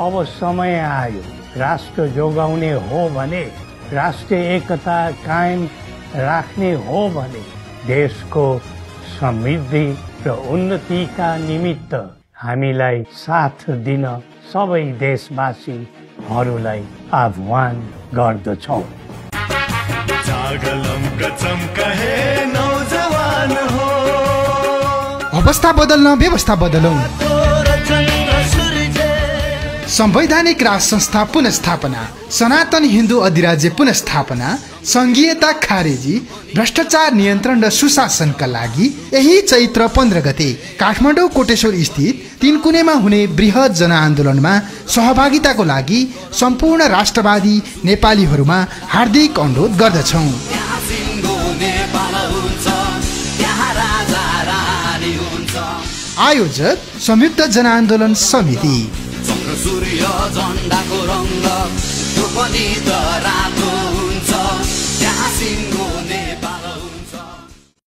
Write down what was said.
अब समय आयो राष्ट्र जोगाउने हो भने, राष्ट्रिय एकता कायम राख्ने हो भने देशको समृद्धि र उन्नतिका निमित्त हामीलाई साथ दिन सबै देशवासीहरूलाई आह्वान गर्दछौँ। अवस्था बदल्न व्यवस्था बदलौं। संवैधानिक राज संस्था पुनर्स्थापना, सनातन हिन्दू अधिराज्य पुनर्स्थापना, संघीयता खारेजी, भ्रष्टाचार नियन्त्रण र सुशासनका लागि यही चैत्र 15 गते काठमाडौँ कोटेश्वर स्थित तीनकुनेमा हुने बृहत जनआन्दोलनमा सहभागिताको लागि सम्पूर्ण राष्ट्रवादी नेपालीहरूमा हार्दिक अनुरोध गर्दछौँ। आयोजक संयुक्त जनआन्दोलन समिति।